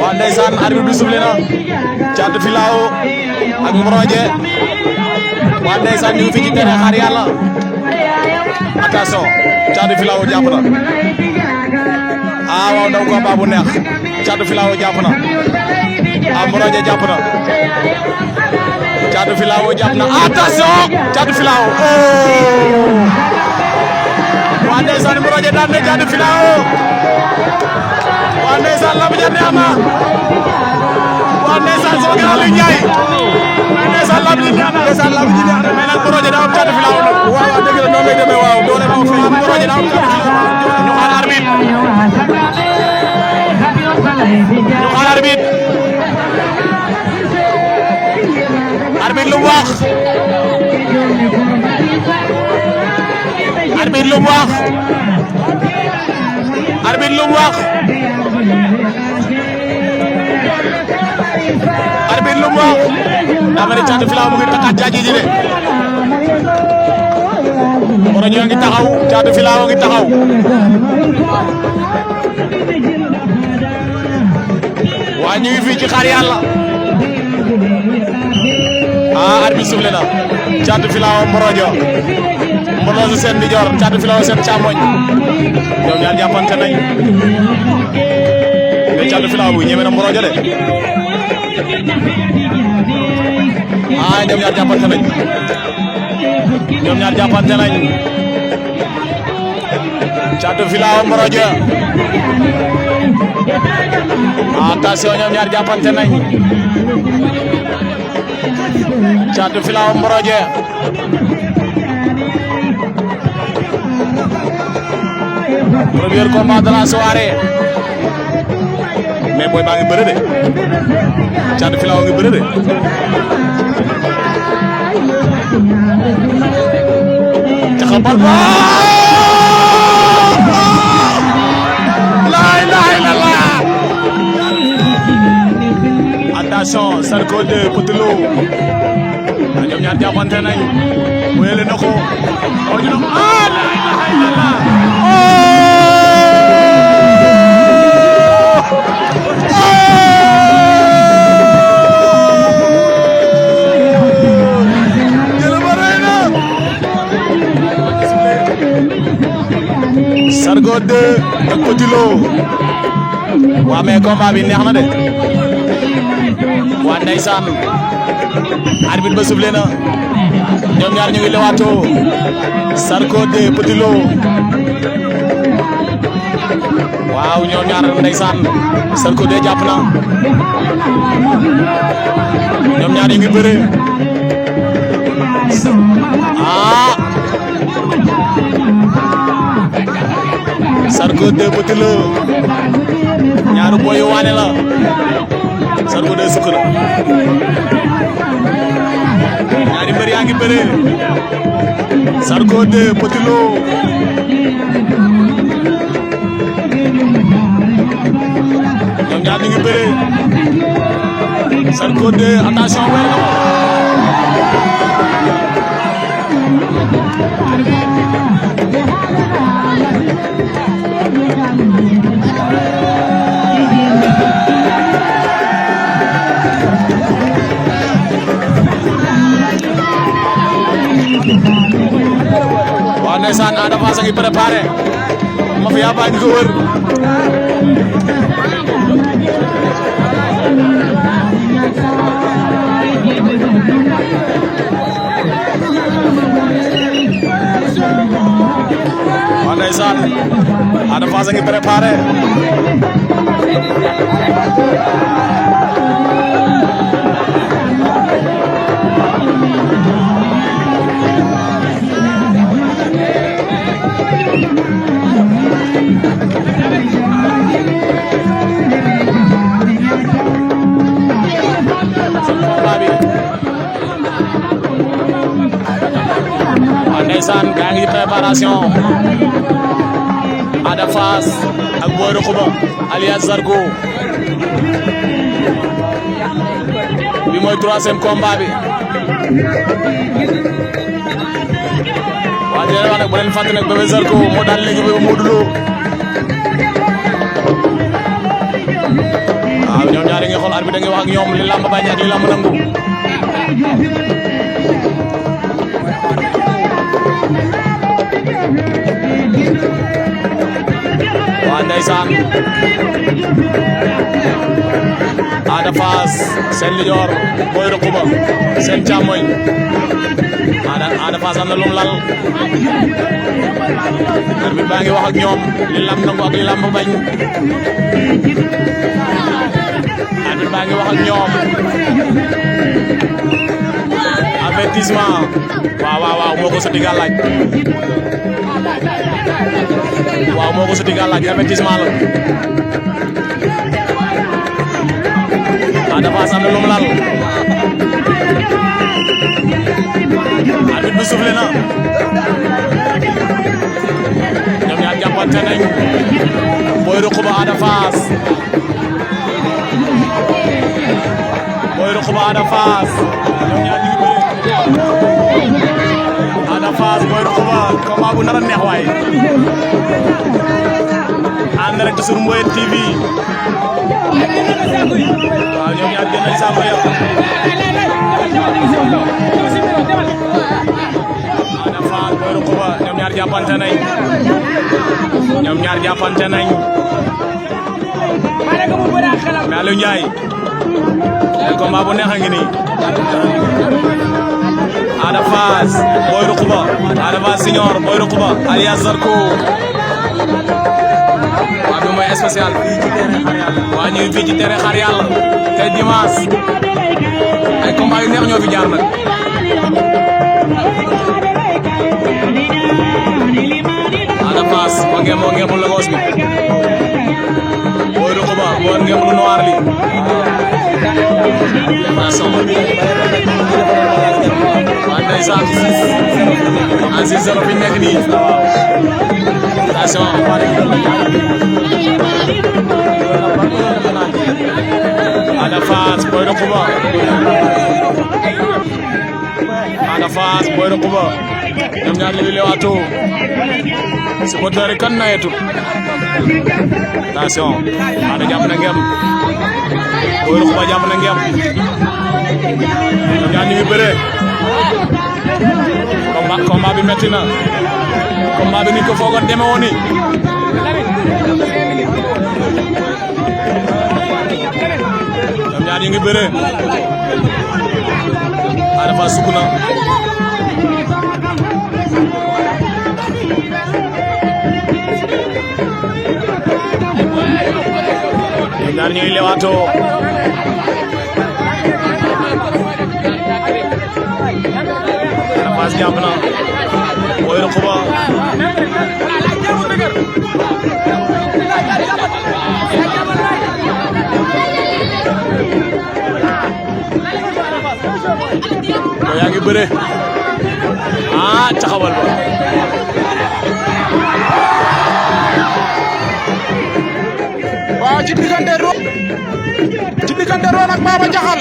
waa ndeysaan arbitre bi soufflé na Thiatou Filao ak Mbroje waa ndeysaan ñu ngi fi ci terrain Xaar Yàlla attention Thiatou Filao jàpp na waaw daw combat bu neex Thiatou Filao jàpp na Mbroje jàpp na Thiatou Filao jàpp na attention Thiatou Filao waa ndeysaan Mbroje daan na Thiatou Filao waa ndeysaan lamb ja neex na waa ndeysaan sama grand Aliou Ndiaye ndeysaan lamb ji neex na ndeysaan lamb ji neex na mais nag Mbroje daa am Thiatou Filao nag waaw dëgg la noonu lay demee waaw doole moo fay Mbroje daa am Thiatou Filao ñu xaar arbitre arbitre lu mu wax arbitre lu mu wax arbitre lu mu wax arbitre lu mu wax daa mel ni Thiatou Filao mu ngi takkaat jaaji ji de Mbroje ngi taxaw Thiatou Filao ngi taxaw waa ñu ngi fii ci Xaar Yàlla arbitre soufflé na Thiatou Filao Mbroje seen ndijoor Thiatou Filao seen càmmoñ ñoom ñaar jàppante nañ mais Thiatou Filao bu ñeme na Mbroje de ñoom ñaar jàppante nañ Thiatou Filao Mbroje attention ñoom ñaar jàppante nañ Thiatou Filao Mbroje premier combat de la soirée mais boy baa ngi bëre de Thiatou Filao ngi bëre de taxabal ba la ilaha illallah attention Sarko de Petit Lo ñoom ñaar jàppante nañ wéyale na ko la ilaha illallah Sarko de ak Petit Lo waa mais combat bi neex na de waa ndeysaan arbitre ba soufflé na ñoom ñaar ñu ngi lewaatoo Sarko de Petit Lo waaw ñoom ñaar ndeysaan Sarko de jàpp na ñoom ñaar ñu ngi bëre Sarko de Petit Lo ñaaru boy waane la Sarko de sukk na ñaari mbër yaa ngi bëre Sarko de Petit Lo ñoom ñaar ñu ngi bëre Sarko de attention weer na waa ndeysaan Ada Fass a ngi préparé mafia baa ngi ko wër waa ndeysaan Ada Fass a ngi préparé ndeysaan gaa ngi préparation Ada Fass ak Boy Rokuba alias Zarko bi mooy 3e combat bi waa dina wax nag bu leen fàtte nag Bébé Zarko moo daan léegi Bébé Modou Lo waaw ñoom ñaar ngi xool arbitre da ngi wax ak ñoom li lamb bañ ak li lamb nangu. waa ndeysaan Ada Fass seen lijoor Boy Rukuba seen càmmoñ Ada Fass am na lum lal arbitre baa ngi wax ak ñoom li lamb nangu ak li lamb bañ arbitre baa ngi wax ak ñoom avertissement waaw moo ko sotti gàllaaj waaw moo ko sotti gàllaaj avertissement la Ada Fass am na lum lal arbitre bi soufflé na ñoom ñaar jàppante nañ Boy Rukuba Ada Fass Boy Rukuba Ada Fass ñoom ñaar ñu ngi bëre Ada Fass Boy Rukuba combat bu nar a neex waay en direct sur Mboye TV waaw ñoom ñaar gën nañ saako yow Ada Fass Boy Rukuba ñoom ñaar jàppante nañ mais Aliou Ndiaye ay combat bu neex a ngi nii Ada Fass Boy Rukuba Ada Fass Senior Boy Rukuba alias Zarko waa bi mooy spécial waa ñuy fii ci terrain Xar Yàlla tey dimanche ay combat yu neex ñoo fi jaar nag Ada Fass moo ngeem lu Lagos bi Boy Rukuba moo ngeem lu noir li waa ndeysaan en 6-0 fi nekk nii attention Ada Fass Boy Rukuba Ada Fass Boy Rukuba ñoom ñaar ñu ngi leewaatoo supporteur yi kan na yetu attention Ada jàpp na ngem Boy Rukuba jàpp na ngem ñoom ñaar ñu ngi bëree combat bi metti na combat bi ni ko foogoon deme woon ni ñoom ñaar ñu ngi bëree Ada Fass sukk na ñoom ñaar ñuy lewaatoo Ada Fass jàpp na Boy Rukuba Boy yaa ngi bëre taxawal ba waaw ci diggante Ron ak Baba Jaxal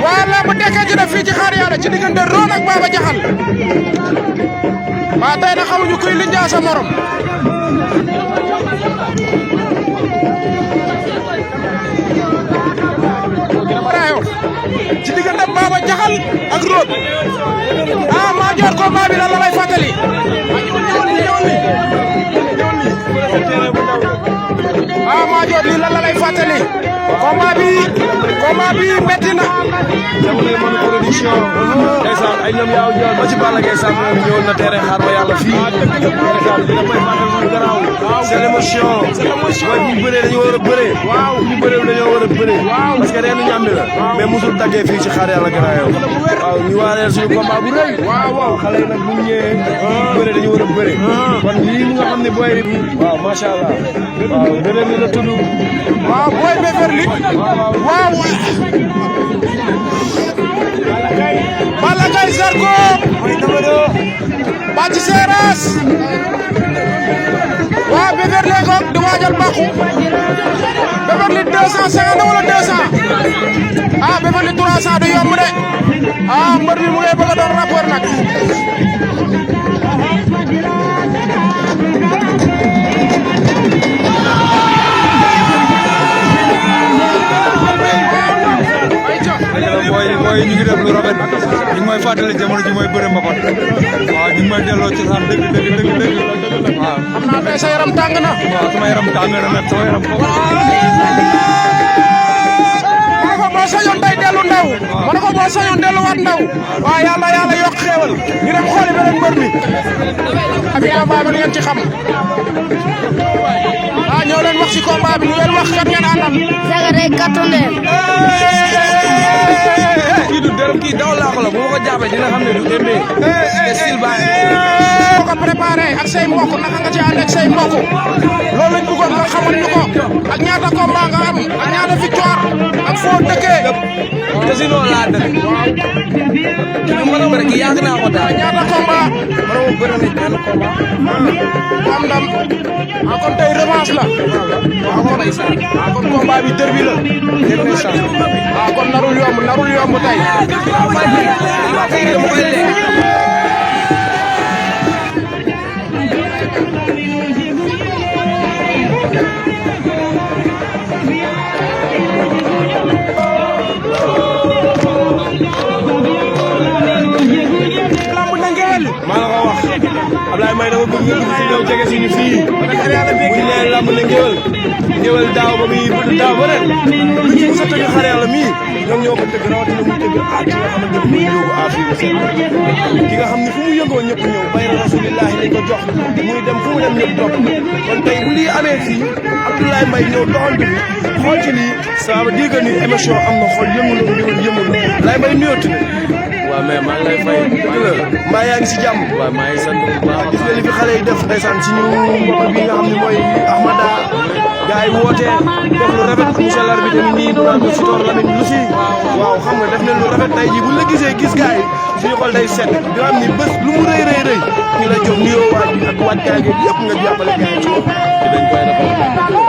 waaw lamb dekkee ci def fii ci Xar Yàlla ci diggante Ron ak Baba Jaxal waaw tey na xamuñu kuy li njaa sa morom ci diggante Baba Jaxal ak Ron maa joor combat bi lan la lay fàttali maa joor lii lan la lay fàttali combat bi metti na jamono yi mën production ndeysaan ay ñoom yaaw ñool ba ci Balla Gaye sax ñëwoon na terrain Xar Yàlla fii ndeysaan dina koy fàttali lu garaaw c'est l'émotion mooy bu ñu bëree dañu war a bëree bu ñu bëree dañoo war a bëree parce que reenu ñàmbi la mais musul daggee fii ci Xar Yàlla garaaw waaw ñu waareel suñu combat bu rëy waaw xale yi nag bu ñu ñëwee bëree dañu war a bëree kon lii nga xam ne booy waaw macha allah waaw beneen bi la tudd waaw Boy Beverly waaw Balla Gaye Zarko Bathie Seras waaw Beverly ngoog di waajal bàqu Beverly 250 wala 200 Beverly 300 du yomb de mbër bi mu ngi bëgg a doon rapport nag rafet ñu ngi may fàttali jamono ji mooy bëre mbapat waaw ñu ngi may delloo ci saan dëgg waaw. xam naa tey sa yaram tàng na. waaw sama yaram tàng na nag sama yaram ko. boo sañoon day dellu ndaw ma ne ko boo sañoon delluwaat ndaw waaw yàlla yokk xéewal ñu dem xooli beneen mbër mi abi combat bi lu ngeen ci xam ñëw leen wax ci combat bi lu ngeen wax kat ngeen àndal Sega day kattunde kii du dërëm kii daw laa ko la bu ma ko jàppee dina xam ne du embee style baa boo ko préparé ak say mbokk naka nga ci ànd ak say mbokk loolu lañ bëggoon nga xamal ñu ko ak ñaata combat nga am ak ñaata victoire ak foo dëkkee te si noonu laa dëkk kii mën a bëri kii yàgg naa ko daal ñaata combat mën a bëri nañ benn combat am ndam kon tey revanche la kon combat bi derby la kon narul yomb tey dama koy lekk maa la ko wax Ablaye Mbaye dama bëgg nga dugg si ñëw jege si ñu fii bu ñu nee lamb na ngéwél daaw ba muy daaw ba ren lu ñu mos a tëgg xare yàlla mii ñoom ñoo ko tëgg rawatina muy tëgg ki nga xamante ne muy yóbbu affaire bi seen ki nga xam ne fu mu yëngoo ñëpp ñëw bay rasulillahi lañ ko jox muy dem fu mu dem ñëpp topp kon tey bu lii amee fii Abdoulaye Mbaye ñëw doxantu bi xool ci lii ça veut dire que ni émotion am na xool yëngu na ngéwél yëngu na Abdoulaye Mbaye nuyooti na waaw mais maa ngi lay fay. mbaa yaa ngi si jàmm. waaw maa ngi sant bu baax. gis nga li fi xale yi def ndeysaan si ñu mbokk bi nga xam ne mooy Ahmada gars yi woote def lu rafet monsieur l'arbitre bi nii bu naan ko Sitor Lamine lu si waaw xam nga def nañ lu rafet tey jii bu la gisee gis gars yi suñu xol day sedd di xam ni bés lu mu rëy ñu la jox nuyoo waaj bi ak waajtaay gi yëpp nga jàppale gars yi ci loolu. te dañ koy rafetlu.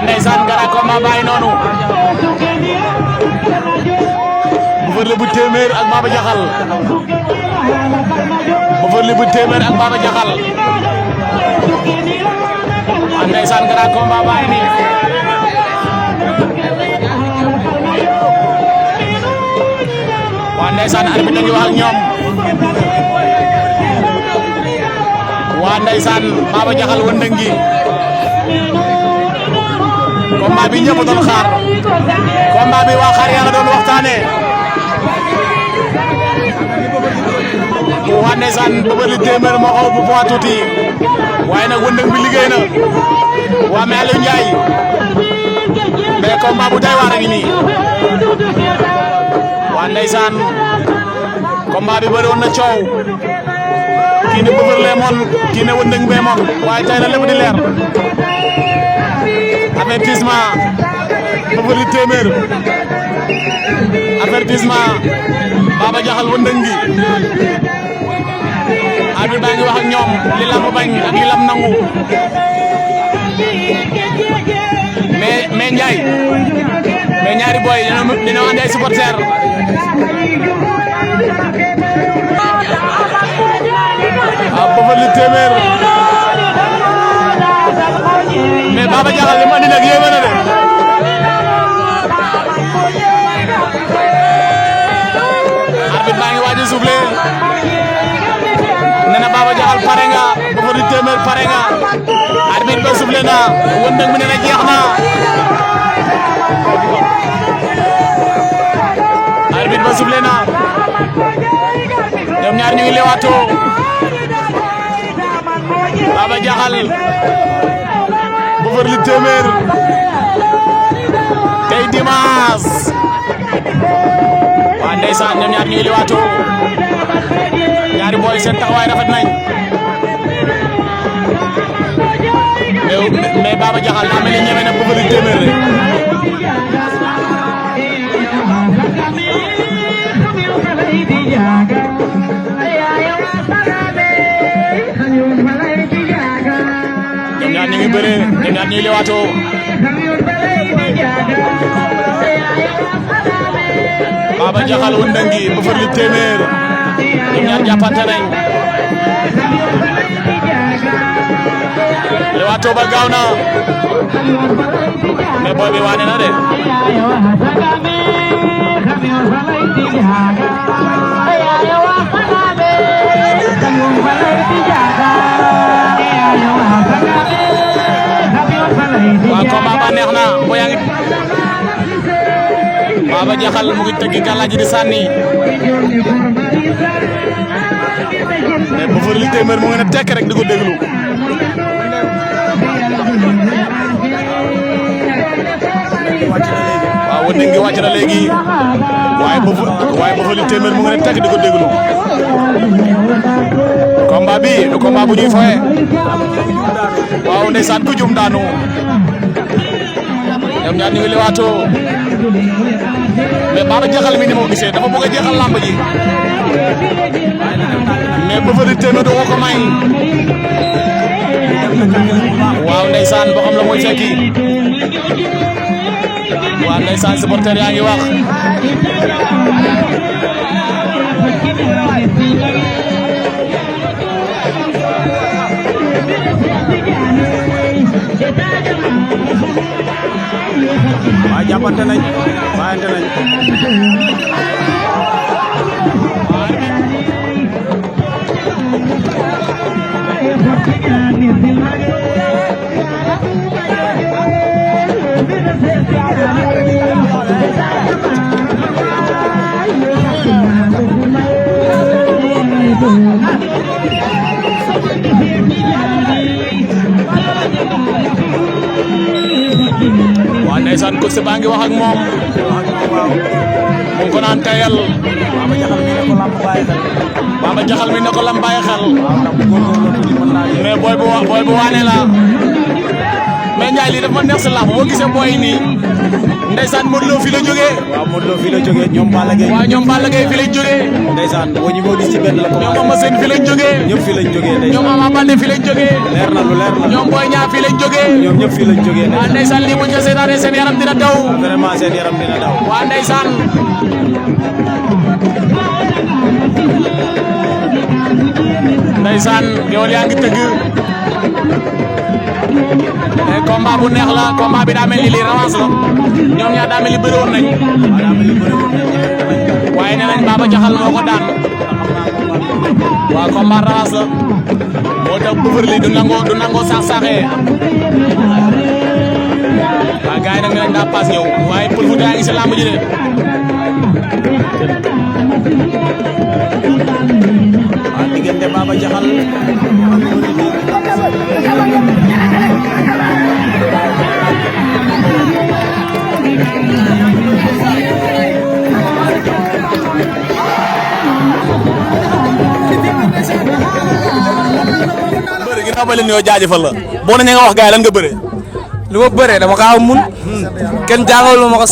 ndeysaan gara combat baay noonu Beubeuli bu téeméer ak Baba Jaxal Beubeuli bu téeméer ak Baba Jaxal ndeysaan gara combat baay ni ndeysaan arbitre ngi wax ak ñoom ndeysaan Baba Jaxal wëndëngi combat bi ñëpp doon xaar combat bi waa xaar yàlla doon waxtaane ndeysaan Beubeuli téeméer moo xaw bu poids tuuti waaye nag wëndëng bi liggéey na mais Aliou Ndiaye mais combat bu doy waar a ngi nii ndeysaan combat bi bëri woon na coow kii ne Beubeuli lee moon kii ne wëndëng bee moon waaye tey la lépp di leer avertissement Beubeuli téeméer avertissement Baba Jaxal wëndëng gi arbitre baa ngi wax ak ñoom li lamb bañ ak li lamb nangu mais Ndiaye mais ñaari boy dañoo andi ay supporter Beubeuli téeméer mais Baba Jaxal li mu andi nag yéeme na de arbitre baa ngi waaj a soufflé nee na Baba Jaxal pare nga Beubeuli téeméer pare nga arbitre ba soufflé na wëndëng bi nee na jeex na arbitre soufflé na ñoom ñaar ñu ngi lewaatoo Baba Diakhal Beverly téeméer tey dimanche waa ndeysaan ñoom ñaar ñu ngi lewaatoo ñaari boy seen taxawaay rafet nañ mais Baba Diakhal daa mel ni ñeme na Beverly téeméer rek ñoom ñaar ñu ngi bëre ñoom ñaar ñu ngi lewaatoo Baba Diakhal Wundangi Beverly téeméer ñoom ñaar jàppante nañ lewaatoo ba gaaw na mais boy bi waane na de waa combat ba neex na bo yaa ngi Baba Diakhal mu ngi tëgg gàllaji di sànni mais Beverly téeméer mu ngi ne tekk rek di ko déglu waaw Wundangi wàcc na léegi waaye Beverly téeméer mu ngi ne tekk di ko déglu combat bi du combat bu ñuy foye waaw ndeysaan ku jum daanu ñoom ñaar ñu ngi lewaatoo mais Baba Diakhal mi ni moo gisee dafa bëgg a jeexal lamb ji mais Beverly téeméer doo ko may waaw ndeysaan boo xam la mooy fekki waaw ndeysaan supporter yaa ngi wax waaye jàppante nañ waayante nañ waa ndeysaan coach baa ngi wax ak moom mu ngi ko naan tayal Baba Diakhal mi ne ko lam bàyyi xel mais booy bu waane la mais Ndiaye lii daf ma neex si lamb boo gisee booy nii ndeysaan Modou Lo fi la jógee waaw Modou Lo fi la jógee ñoom Balla Gaye waaw ñoom Balla Gaye fi lañ jógee ndeysaan boo ñu moo gis ci benn la ko ñoom Eumeu Sène fi lañ jógee ñëpp fi lañ jógee ñoom Ama Baldé fi lañ jógee leer na ñoom Boy Niang fi lañ jógee ñoom ñëpp fi lañ jógee waa ndeysaan lii bu ñu seetaanee seen yaram dina daw vraiment seen yaram dina daw waa ndeysaan ndeysaan Géwël yaa ngi tëgg mais combat bu neex la combat bi daa mel ni lii revanche la ñoom ñaar daa mel ni bëri woon nañ waaye nee nañ Baba Diakhal moo ko daan waa combat revanche la moo tax Beverly du nangoo sax-saxee waa gars yi nag nee nañ daa paas ñëw waaye Pël Fuuta yaa ngi si làmb ji de waa diggante Baba Diakhal bëri ginnaaw ba leen ñoo jaajëfal la boo na ña nga wax gars yi lan nga bëre lu ma bëree dama kaa mun kenn jàngal ma ko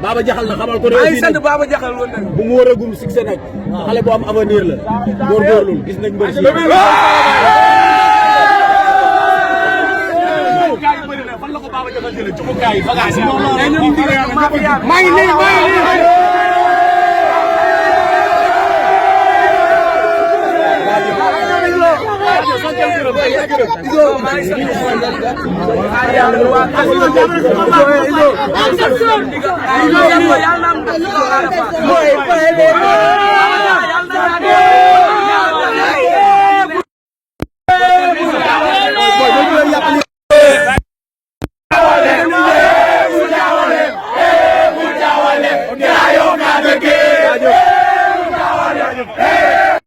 Baba Jaxal na xamal ko ne ay sant Baba Jaxal woon na bu mu war a gum succès nag xale bu am avenir la góorgóorlu gis nañ mbër si fan la ko Baba Jaxal jëlee jumukaay bagage maa ngi nii Izo